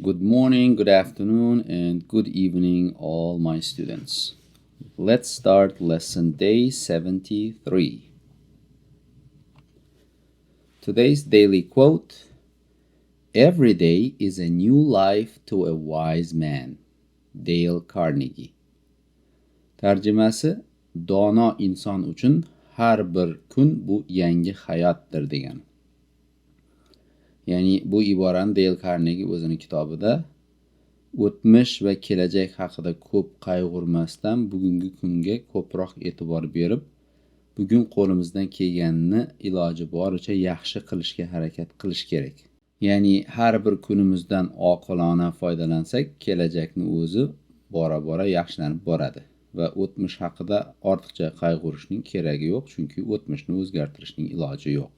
Good morning, good afternoon, and good evening, all my students. Let's start lesson day 73. Today's daily quote: Every day is a new life to a wise man. Dale Carnegie. Tarjimasi: dono inson uchun har bir kun bu yangi hayotdir degan. Ya'ni bu iborani Dale Carnegie o'zini kitobida o'tmish va kelajak haqida ko'p qayg'urmasdan bugungi kunga ko'proq e'tibor berib, bugun qo'limizdan kelganini iloji boricha yaxshi qilishga harakat qilish kerak. Ya'ni har bir kunimizdan oqilona foydalansak, kelajakni o'zi bora-bora yaxshilanib boradi va o'tmish haqida ortiqcha qayg'urishning keragi yo'q, chunki o'tmishni o'zgartirishning iloji yo'q.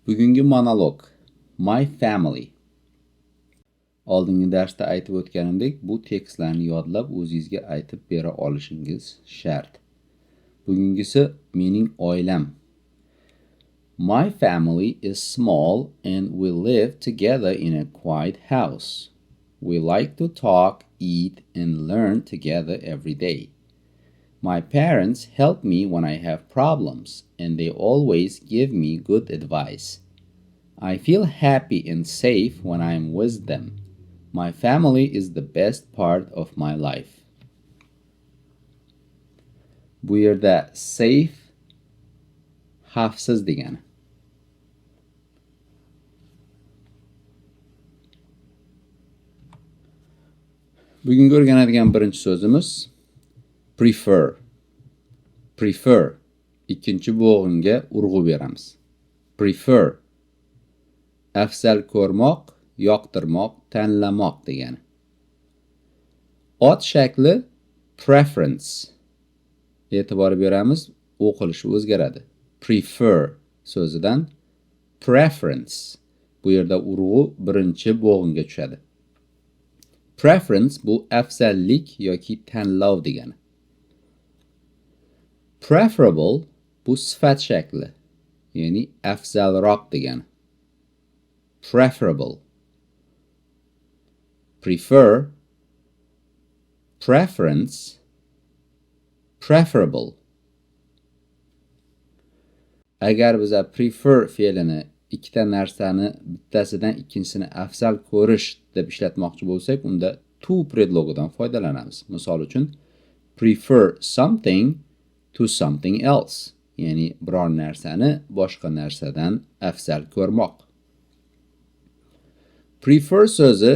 Bugungi monolog My Family. Oldingi darsda aytib o'tganimdek, bu tekstlarni yodlab o'zingizga aytib bera olishingiz shart. Bugungisi mening oilam. My family is small and we live together in a quiet house. We like to talk, eat and learn together every day. My parents help me when I have problems, and they always give me good advice. I feel happy and safe when I am with them. My family is the best part of my life. Bu yerda safe xavfsiz degani. Bugungi o'rganadigan birinchi so'zimiz prefer. Prefer. Ikkinchi bo'g'inga urg'u beramiz. Prefer. Afzal ko'rmoq, yoqtirmoq, tanlamoq degani. Ot shakli preference. E'tibor beramiz, o'qilishi o'zgaradi. Prefer so'zidan preference. Bu yerda urg'u birinchi bo'g'inga tushadi. Preference bu afzallik yoki tanlov degani. Preferable bu sifat shakli, ya'ni afzalroq degani. Preferable. Prefer, preference, preferable. Agar biza prefer fe'lini ikkita narsani bittasidan ikkinchisini afzal ko'rish deb ishlatmoqchi bo'lsak, unda to predlogidan foydalanamiz. Misol uchun, prefer something to something else, ya'ni biror narsani boshqa narsadan afzal ko'rmoq. Prefer so'zi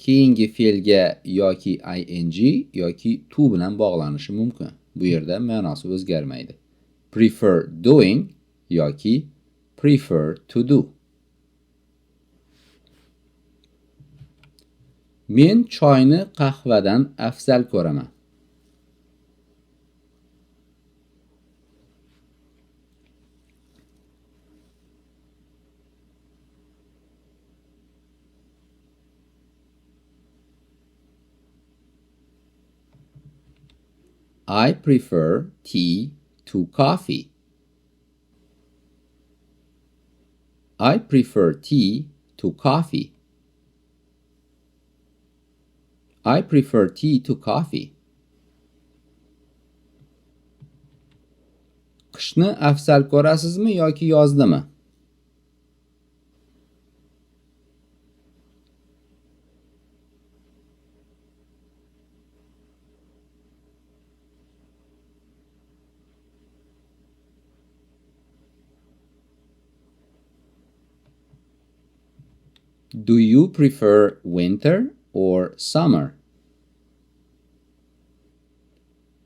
keyingi fe'lga yoki ing yoki to bilan bog'lanishi mumkin. Bu yerda ma'nosi o'zgarmaydi. Prefer doing yoki prefer to do. Men choyni qahvadan afzal ko'raman. I prefer tea to coffee. I prefer tea to coffee. I prefer tea to coffee. Qishni afzal ko'rasizmi yoki yoznimi? Do you prefer winter or summer?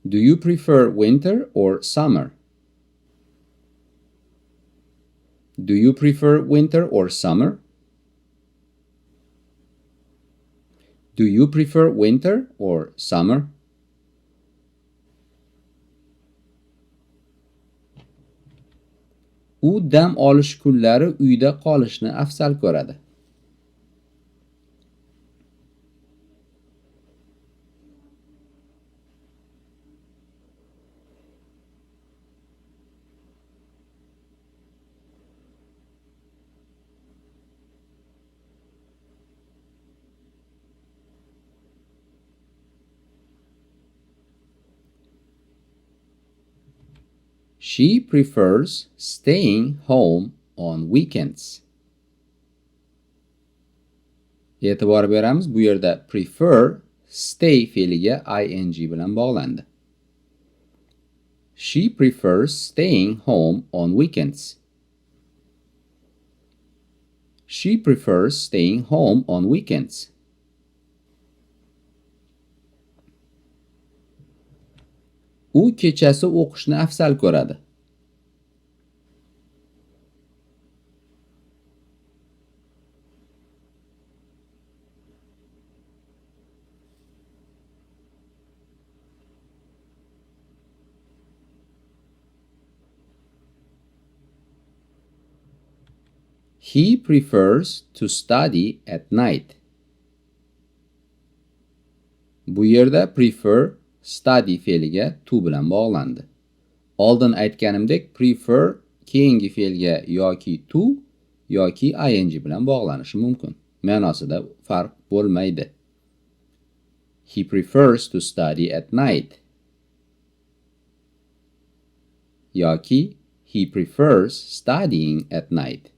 Do you prefer winter or summer? Do you prefer winter or summer? Do you prefer winter or summer? U dam olish kunlari uyda qolishni afzal ko'radi. She prefers staying home on weekends. E'tibor beramiz, bu yerda prefer stay fe'liga ing bilan bog'landi. She prefers staying home on weekends. She prefers staying home on weekends. U kechasi o'qishni afzal ko'radi. He prefers to study at night. Bu yerda prefer study fe'liga to bilan bog'landi. Oldin aytganimdek, prefer keyingi fe'lga yoki to yoki ing bilan bog'lanishi mumkin. Ma'nosida farq bo'lmaydi. He prefers to study at night. Yoki he prefers studying at night.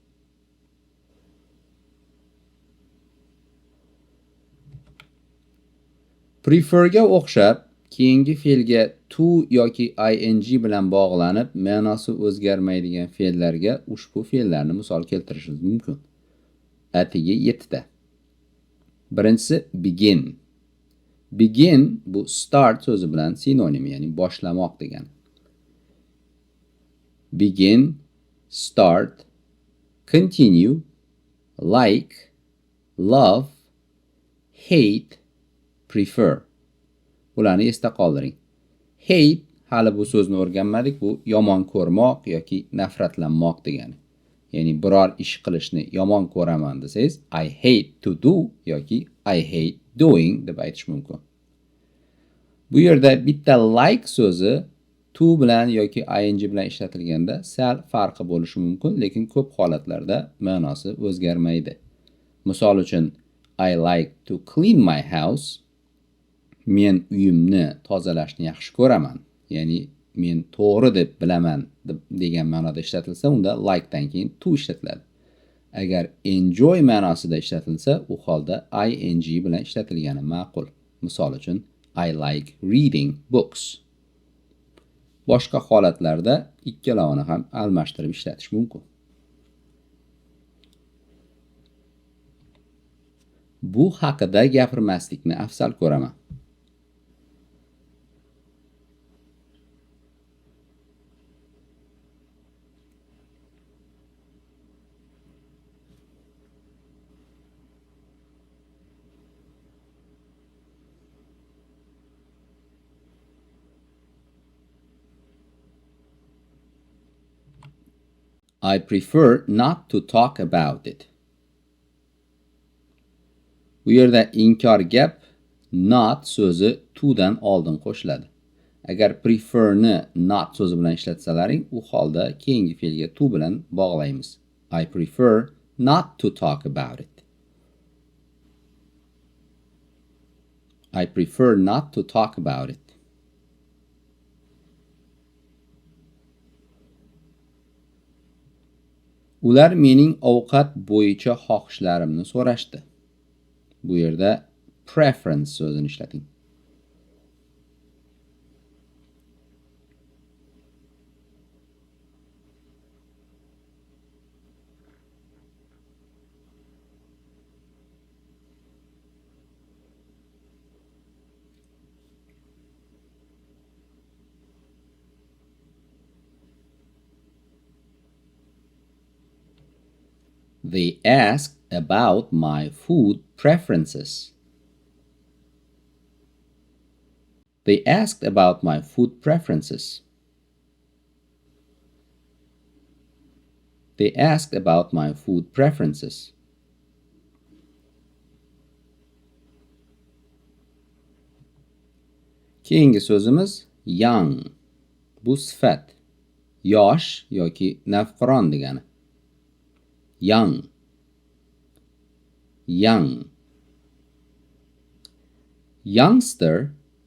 Preferga o'xshab keyingi fe'lga to yoki ing bilan bog'lanib, ma'nosi o'zgarmaydigan fe'llarga ushbu fe'llarni misol keltirishimiz mumkin. Atigi 7 ta. Birinchisi begin. Begin bu start so'zi bilan sinonim, ya'ni boshlamoq degani. Begin, start, continue, like, love, hate, prefer. Bularni esda qoldiring. Hate, hali bu so'zni o'rganmadik, bu yomon ko'rmoq yoki nafratlanmoq degani. Ya'ni biror ish qilishni yomon ko'raman desangiz, I hate to do yoki I hate doing deb aytish mumkin. Bu yerda bitta like so'zi to bilan yoki ing bilan ishlatilganda sal farqi bo'lishi mumkin, lekin ko'p holatlarda ma'nosi o'zgarmaydi. Misol uchun, I like to clean my house. Men uyimni tozalashni yaxshi ko'raman. Ya'ni men to'g'ri deb bilaman degan ma'noda ishlatilsa, unda like dan keyin to ishlatiladi. Agar enjoy ma'nosida ishlatilsa, u holda ing bilan ishlatilgani ma'qul. Misol uchun, I like reading books. Boshqa holatlarda ikkalovini ham almashtirib ishlatish mumkin. Bu haqida gapirmaslikni afzal ko'raman. I prefer not to talk about it. Bu yerda inkor gap not so'zi to dan oldin qo'shiladi. Agar preferni not so'zi bilan ishlatsalaring, u holda keyingi fe'lga to bilan bog'laymiz. I prefer not to talk about it. I prefer not to talk about it. Ular mening ovqat bo'yicha xohishlarimni so'rashdi. Bu yerda preference so'zini ishlating. They asked about my food preferences. They asked about my food preferences. They asked about my food preferences. Keyingi so'zimiz young. Bu sifat. Yosh yoki navqiron degani. Young. Young. Youngster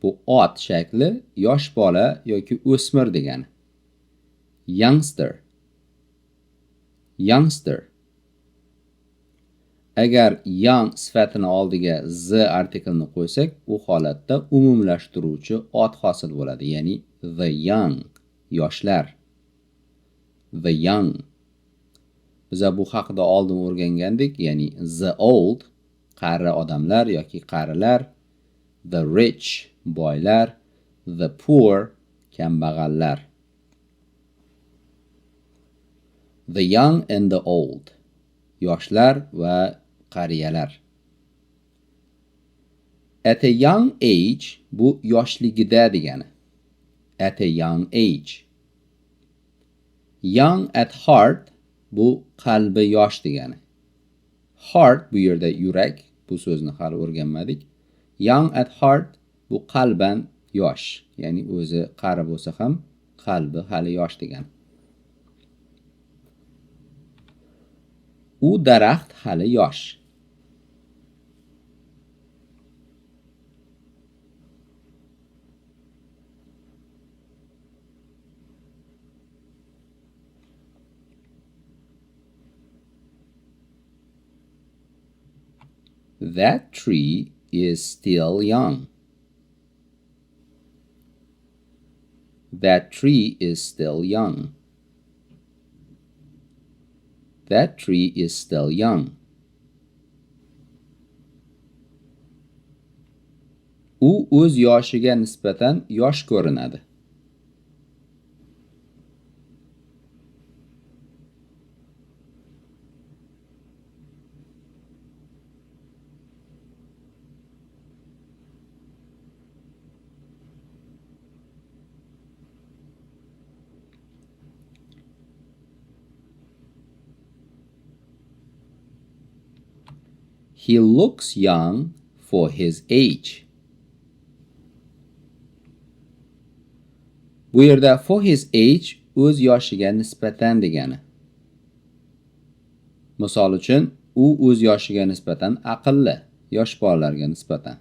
bu ot shakli, yosh bola yoki o'smir degani. Youngster. Youngster. Agar young sifatini oldiga the artiklini qo'ysak, u holatda umumlashtiruvchi ot hosil bo'ladi, ya'ni the young, yoshlar. The young. Biz bu haqida oldin o'rgangandik, ya'ni the old, qari odamlar yoki qarilar, the rich, boylar, the poor, kambag'allar. The young and the old, yoshlar va qariyalar. At a young age bu yoshligida degani. At a young age. Young at heart bu qalbi yosh degani. Heart bu yerda yurak, bu so'zni hali o'rganmadik. Young at heart bu qalban yosh, ya'ni o'zi qari bo'lsa ham qalbi hali yosh degani. U daraxt hali yosh. That tree is still young. That tree is still young. That tree is still young. U o'z yoshiga nisbatan yosh ko'rinadi. He looks young for his age. Bu yerda for his age o'z yoshiga nisbatan degani. Misol uchun, u o'z yoshiga nisbatan aqlli, yosh bolalarga nisbatan.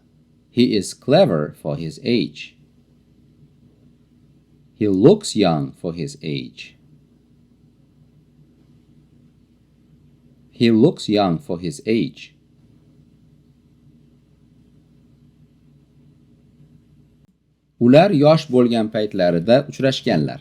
He is clever for his age. He looks young for his age. He looks young for his age. Ular yosh bo'lgan paytlarida uchrashganlar.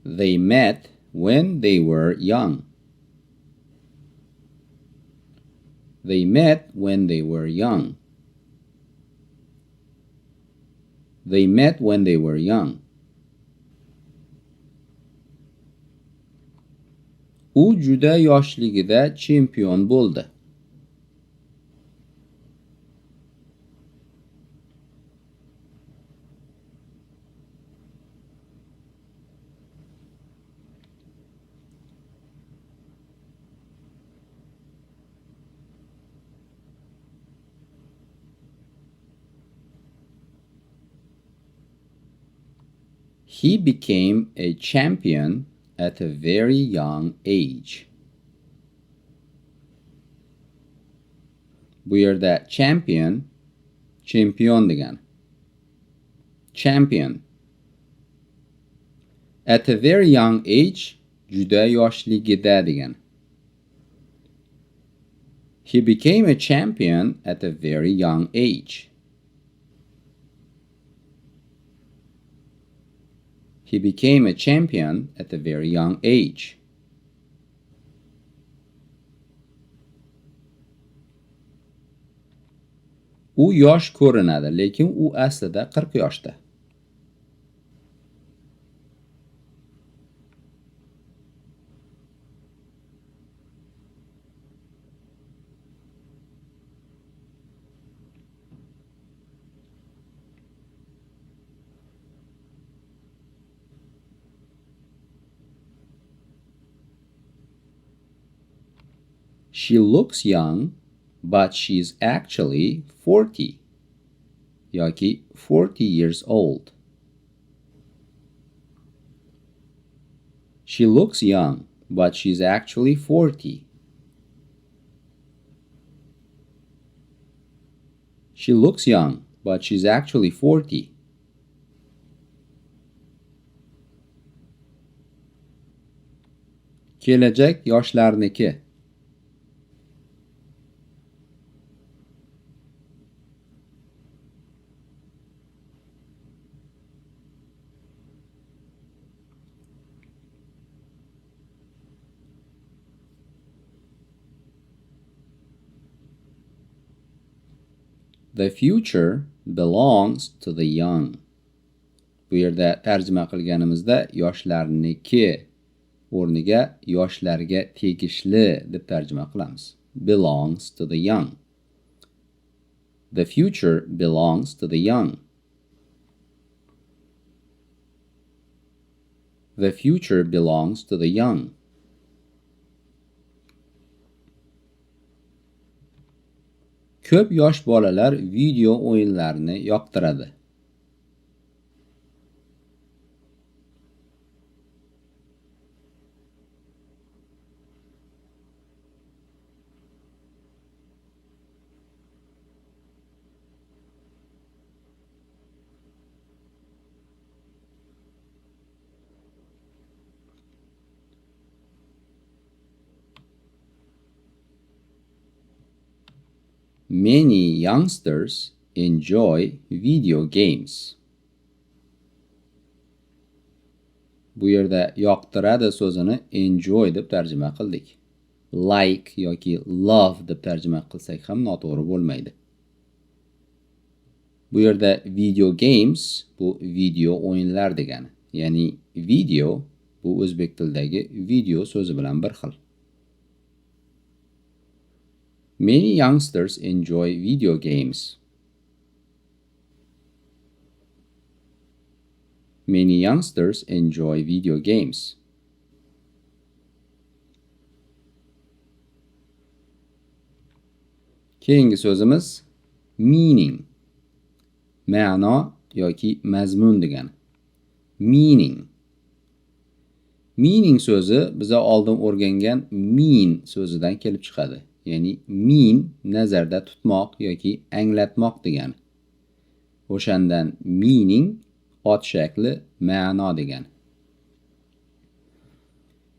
They met when they were young. They met when they were young. They met when they were young. U juda yoshligida chempion bo'ldi. He became a champion at a very young age. Bu yerda champion, chempion degan. Champion. At a very young age, juda yoshligida degan. He became a champion at a very young age. He became a champion at a very young age. U yosh ko'rinadi, lekin u aslida 40 yoshda. She looks young, but she's actually 40 yoki 40 years old. She looks young, but she's actually 40. She looks young, but she's actually 40. Kelajak yoshlarniki. The future belongs to the young. Bu yerda tarjima qilganimizda yoshlarniki o'rniga yoshlarga tegishli deb tarjima qilamiz. Belongs to the young. The future belongs to the young. The future belongs to the young. Ko'p yosh bolalar video o'yinlarini yoqtiradi. Many youngsters enjoy video games. Bu yerda yoqtiradi so'zini enjoy deb tarjima qildik. Like yoki love deb tarjima qilsak ham noto'g'ri bo'lmaydi. Bu yerda video games bu video o'yinlar degani. Ya'ni video bu o'zbek tilidagi video so'zi bilan bir xil. Many youngsters enjoy video games. Many youngsters enjoy video games. Keyingi so'zimiz meaning. Ma'no yoki mazmun degani. Meaning. Meaning so'zi biza oldin o'rgangan mean so'zidan kelib chiqadi. Ya'ni mean nazarda tutmoq yoki anglatmoq degani. O'shandan meaning ot shakli ma'no degani.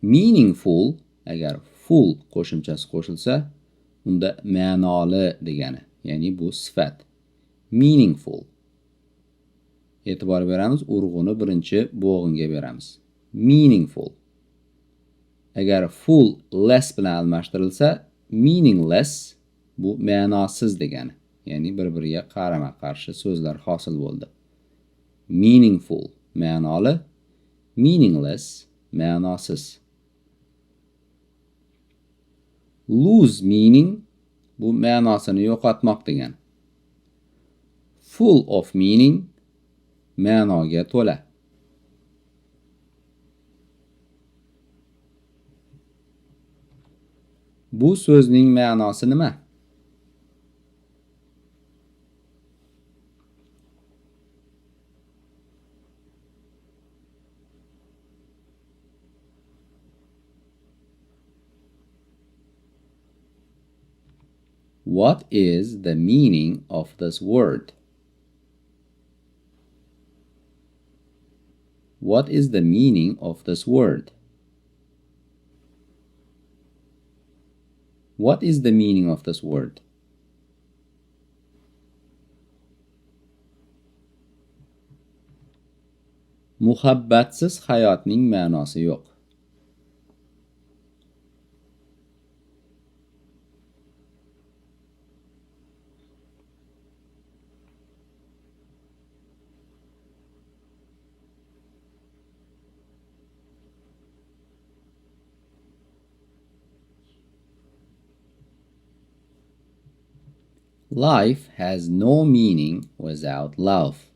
Meaningful agar full qo'shimchasi qo'shilsa, unda ma'noli degani. Ya'ni bu sifat. Meaningful. E'tibor beramiz, urg'uni birinchi bo'g'inga beramiz. Meaningful. Agar full less bilan almashtirilsa, meaningless bu ma'nosiz degani. Ya'ni bir-biriga qarama-qarshi so'zlar hosil bo'ldi. Meaningful ma'noli, meaningless ma'nosiz. Lose meaning bu ma'nosini yo'qotmoq degani. Full of meaning ma'noga to'la. Bu so'zning ma'nosi nima? What is the meaning of this word? What is the meaning of this word? What is the meaning of this word? Muhabbatsiz hayotning ma'nosi yo'q. Life has no meaning without love.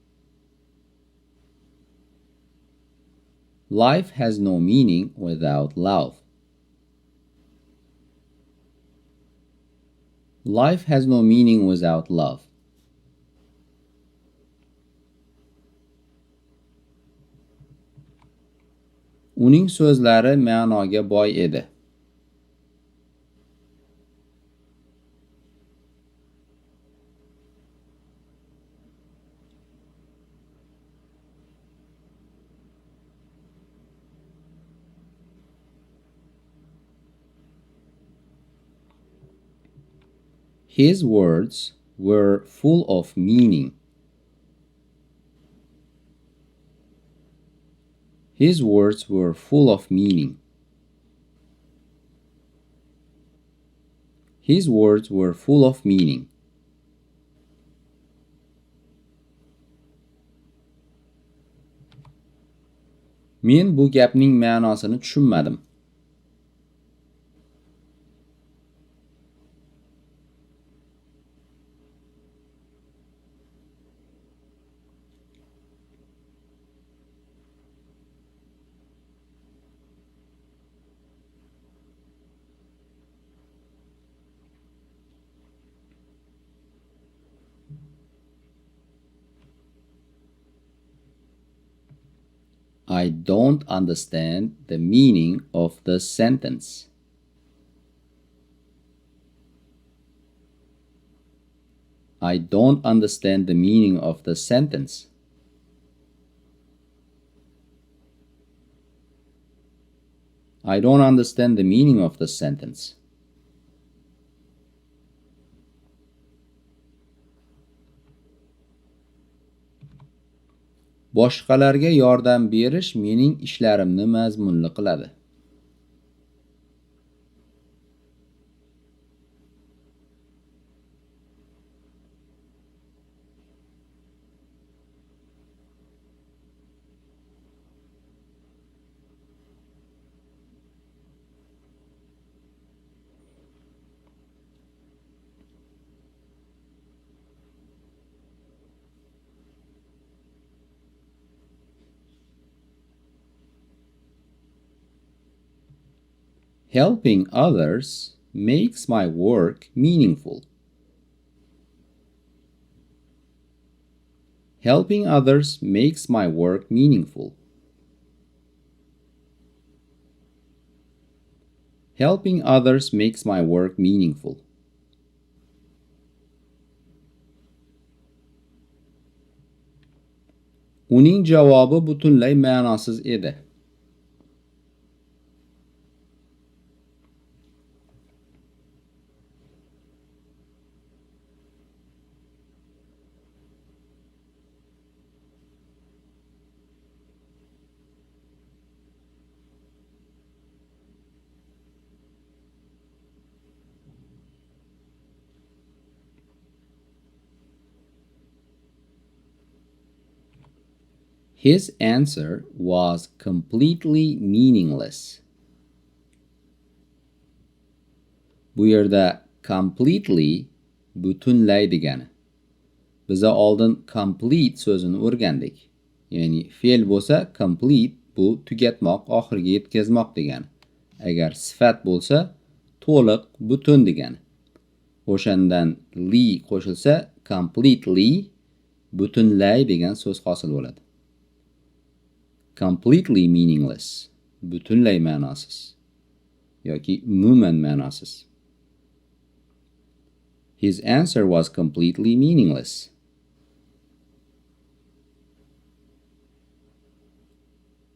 Life has no meaning without love. Life has no meaning without love. Uning so'zlari ma'noga boy edi. His words were full of meaning. His words were full of meaning. His words were full of meaning. Men bu gapning ma'nosini tushunmadim. I don't understand the meaning of the sentence. I don't understand the meaning of the sentence. I don't understand the meaning of the sentence. Boshqalarga yordam berish mening ishlarimni mazmunli qiladi. Helping others makes my work meaningful. Helping others makes my work meaningful. Helping others makes my work meaningful. Uning javobi butunlay ma'nosiz edi. His answer was completely meaningless. Bu yerda completely butunlay degani. Biza oldin complete so'zini o'rgandik. Ya'ni fe'l bo'lsa complete bu tugatmoq, oxiriga yetkazmoq degani. Agar sifat bo'lsa to'liq, butun degani. O'shandan li qo'shilsa completely butunlay degan so'z hosil bo'ladi. Completely meaningless, butunlay ma'nosiz yoki umuman ma'nosiz. His answer was completely meaningless.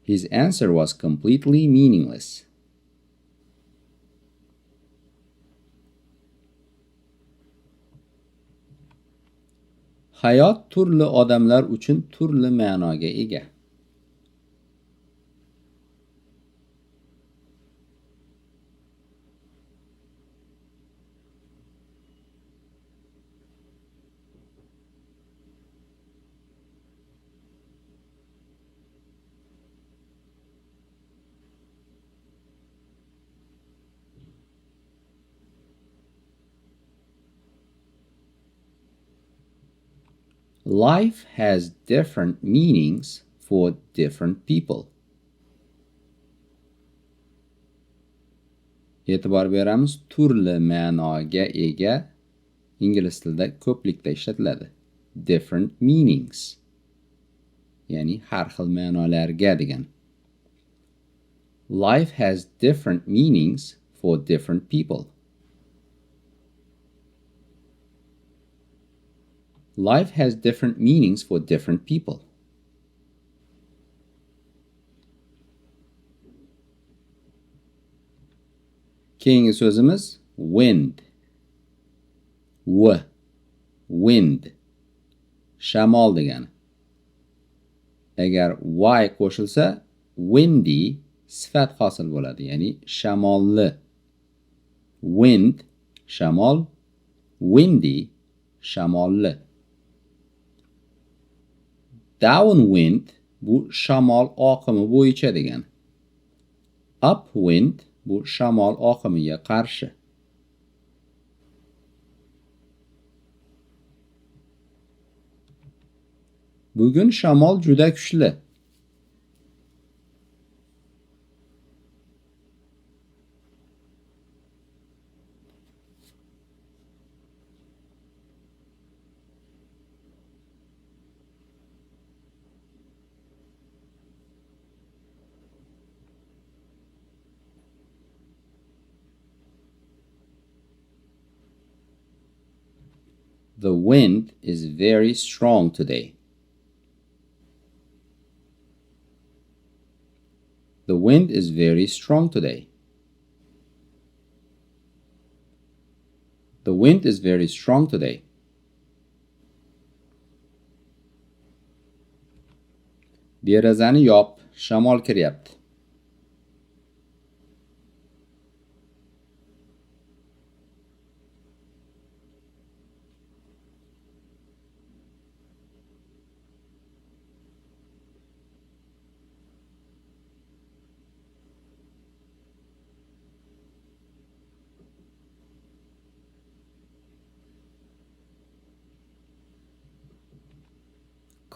His answer was completely meaningless. Hayot turli odamlar uchun turli ma'noga ega. Life has different meanings for different people. E'tibor beramiz, turli ma'noga ega ingliz tilida ko'plikda ishlatiladi. Different meanings. Ya'ni har xil ma'nolarga degan. Life has different meanings for different people. Life has different meanings for different people. Keyingi so'zimiz wind. W. Wind. Shamol degani. Agar y qo'shilsa, windy sifat hosil bo'ladi, ya'ni shamolli. Wind shamol, windy shamolli. Downwind bu shamol oqimi bo'yicha degani. Upwind bu shamol oqimiga qarshi. Bugun shamol juda kuchli. The wind is very strong today. The wind is very strong today. The wind is very strong today. Derazani yop, shamol kiryapti.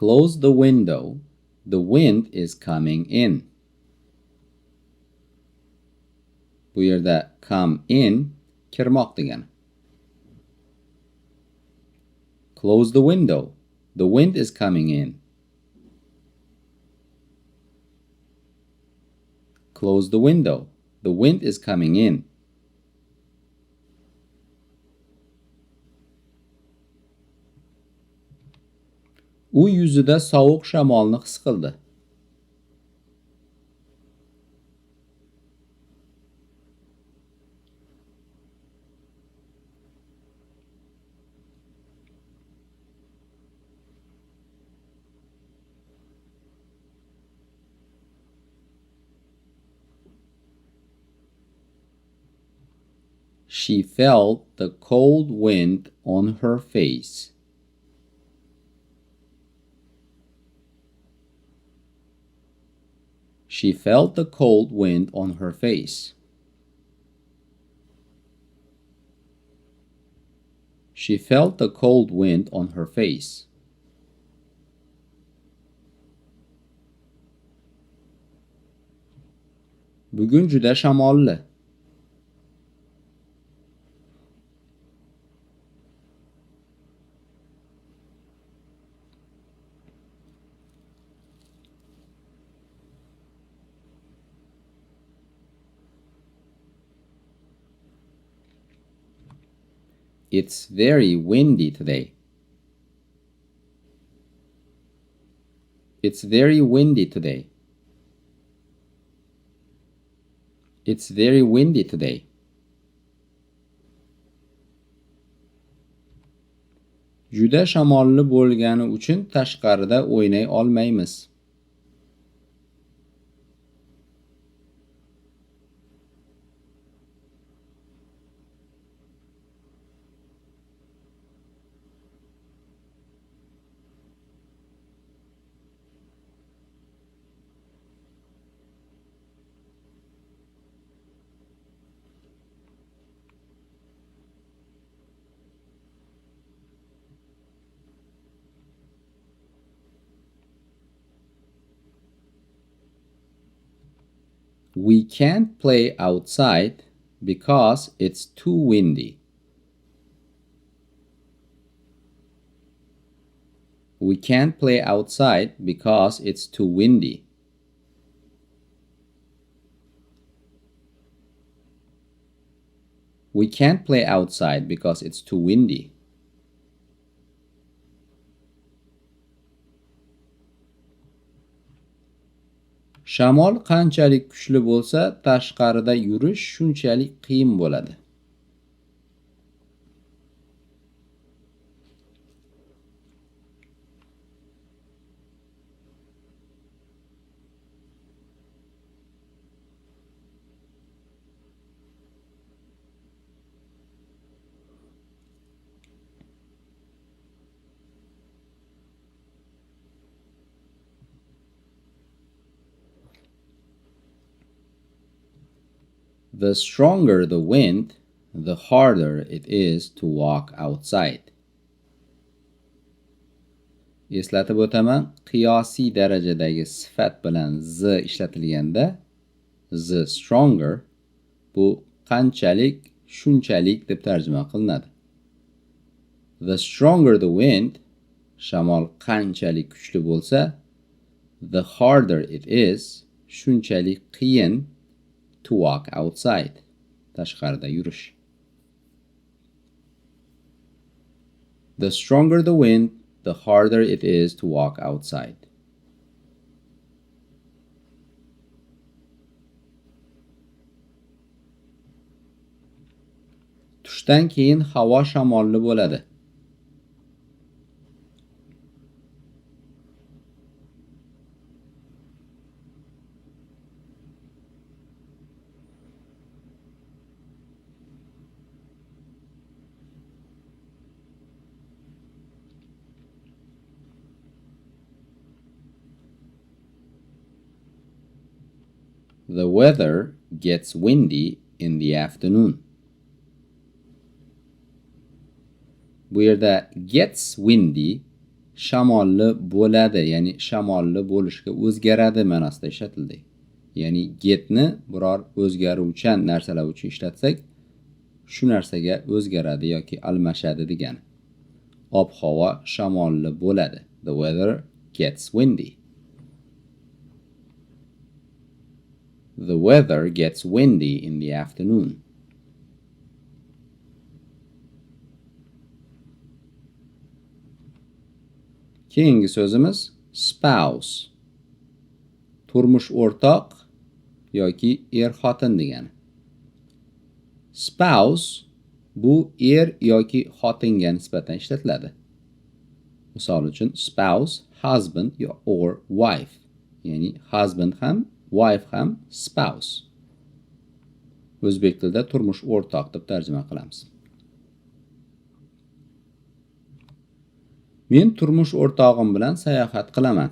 Close the window. The wind is coming in. Bu yerda come in kirmoq degani. Close the window. The wind is coming in. Close the window. The wind is coming in. U yuzida sovuq shamolni his qildi. She felt the cold wind on her face. She felt the cold wind on her face. She felt the cold wind on her face. Bugun juda shamolli. It's very windy today. It's very windy today. It's very windy today. Juda shamolli bo'lgani uchun tashqarida o'ynay olmaymiz. We can't play outside because it's too windy. We can't play outside because it's too windy. We can't play outside because it's too windy. Shamol qanchalik kuchli bo'lsa, tashqarida yurish shunchalik qiyin bo'ladi. The stronger the wind, the harder it is to walk outside. Eslatib o'taman, qiyosiy darajadagi sifat bilan the ishlatilganda the stronger bu qanchalik, shunchalik deb tarjima qilinadi. The stronger the wind, shamol qanchalik kuchli bo'lsa, the harder it is, shunchalik qiyin to walk outside, tashqarida yurish. The stronger the wind, the harder it is to walk outside. Tushdan keyin havo shamolli bo'ladi. The weather gets windy in the afternoon. Bu yerda gets windy shamolli bo'ladi, ya'ni shamolli bo'lishga o'zgaradi ma'nosida ishlatildi. Ya'ni getni biror o'zgaruvchan narsalar uchun ishlatsak, shu narsaga o'zgaradi yoki almashadi degani. Ob-havo shamolli bo'ladi. The weather gets windy. The weather gets windy in the afternoon. Keyingi so'zimiz spouse. Turmush o'rtoq yoki er-xotin degani. Spouse bu er yoki xotinga nisbatan ishlatiladi. Misol uchun spouse, husband or wife. Ya'ni husband ham, wife ham spouse. O'zbek tilida turmush o'rtoq deb tarjima qilamiz. Men turmush o'rtog'im bilan sayohat qilaman.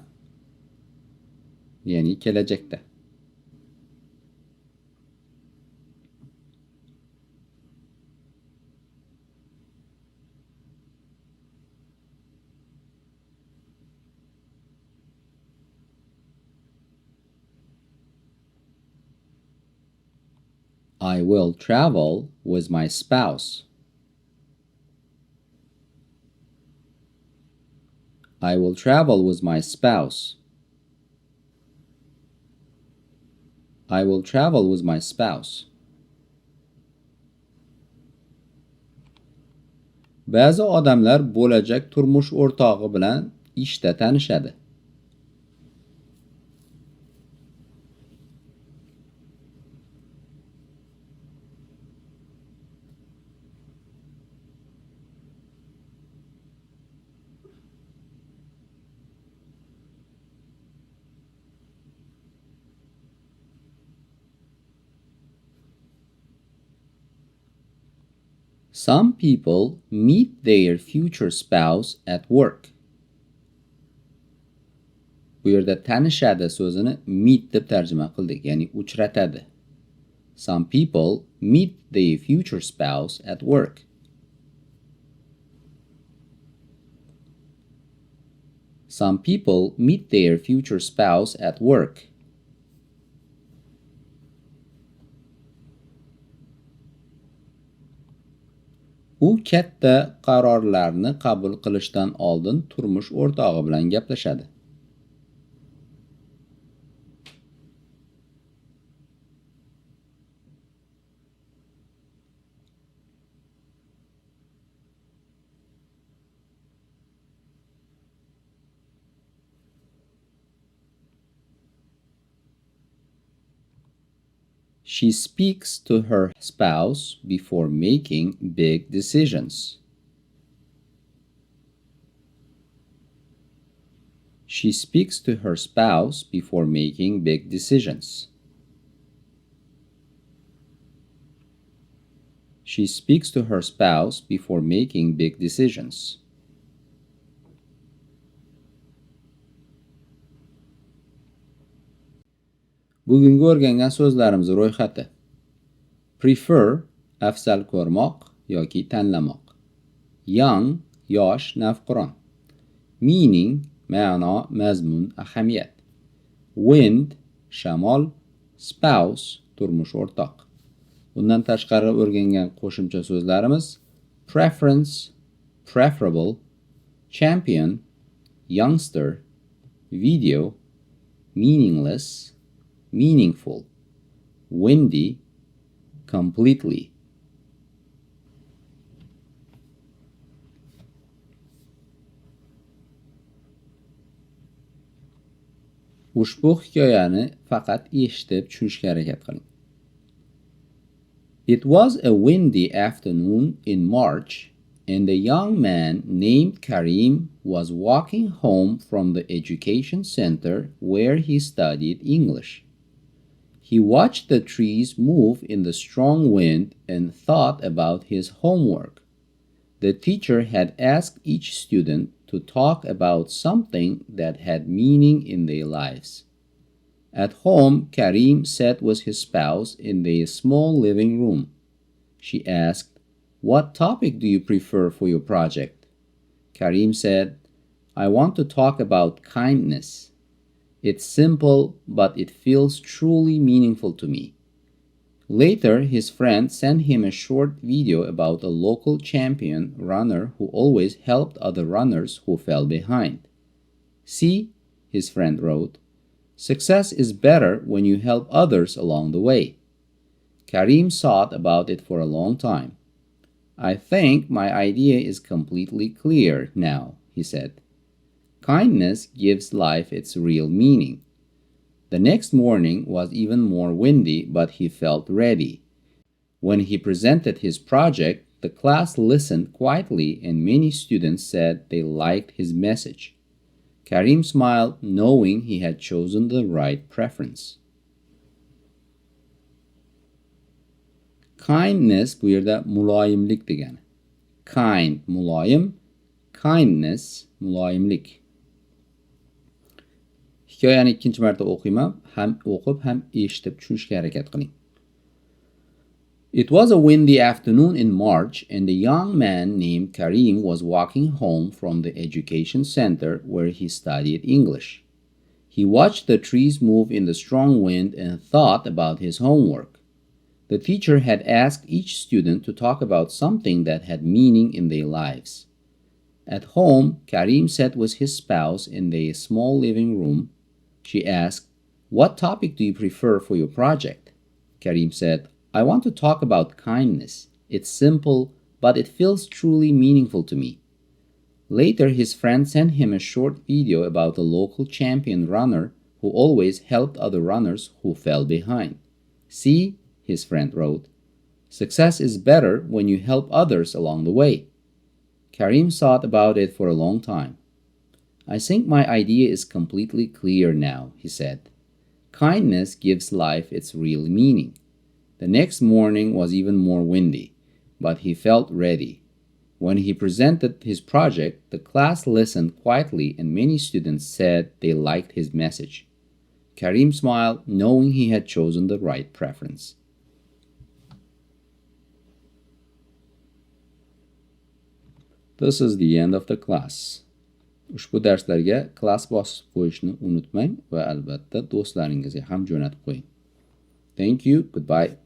Ya'ni kelajakda. I will travel with my spouse. I will travel with my spouse. I will travel with my spouse. Ba'zi odamlar bo'lajak turmush o'rtog'i bilan ishda tanishadi. Some people meet their future spouse at work. Bu yerda tanishadi so'zini meet deb tarjima qildik, ya'ni uchratadi. Some people meet their future spouse at work. Some people meet their future spouse at work. U katta qarorlarni qabul qilishdan oldin turmush o'rtog'i bilan gaplashadi. She speaks to her spouse before making big decisions. She speaks to her spouse before making big decisions. She speaks to her spouse before making big decisions. Bugungi o'rgangan so'zlarimiz ro'yxati. Prefer afzal ko'rmoq yoki tanlamoq. Young yosh, navqiron. Meaning ma'no, mazmun, ahamiyat. Wind shamol, spouse turmush o'rtoq. Bundan tashqari o'rgangan qo'shimcha so'zlarimiz preference, preferable, champion, youngster, video, meaningless, meaningful, windy, completely. Ushbu hikoyani faqat eshitib tushunishga harakat qiling. It was a windy afternoon in March, and a young man named Karim was walking home from the education center where he studied English. He watched the trees move in the strong wind and thought about his homework. The teacher had asked each student to talk about something that had meaning in their lives. At home, Karim sat with his spouse in their small living room. She asked, "What topic do you prefer for your project?" Karim said, "I want to talk about kindness. It's simple, but it feels truly meaningful to me." Later, his friend sent him a short video about a local champion runner who always helped other runners who fell behind. "See," his friend wrote, "success is better when you help others along the way." Karim thought about it for a long time. "I think my idea is completely clear now," he said. "Kindness gives life its real meaning." The next morning was even more windy, but he felt ready. When he presented his project, the class listened quietly and many students said they liked his message. Karim smiled, knowing he had chosen the right preference. Kindness bu yerda muloyimlik degani. Kind muloyim, kindness muloyimlik. Hikoyani ikkinchi marta o'qiyman, ham o'qib ham eshitib tushunishga harakat qiling. It was a windy afternoon in March, and a young man named Karim was walking home from the education center where he studied English. He watched the trees move in the strong wind and thought about his homework. The teacher had asked each student to talk about something that had meaning in their lives. At home, Karim sat with his spouse in their small living room. She asked, "What topic do you prefer for your project?" Karim said, "I want to talk about kindness. It's simple, but it feels truly meaningful to me." Later, his friend sent him a short video about a local champion runner who always helped other runners who fell behind. "See," his friend wrote, "success is better when you help others along the way." Karim thought about it for a long time. "I think my idea is completely clear now," he said. "Kindness gives life its real meaning." The next morning was even more windy, but he felt ready. When he presented his project, the class listened quietly and many students said they liked his message. Karim smiled, knowing he had chosen the right preference. This is the end of the class. Ushbu darslarga class bosib qo'yishni unutmang va albatta do'stlaringizga ham jo'natib qo'ying. Thank you. Goodbye.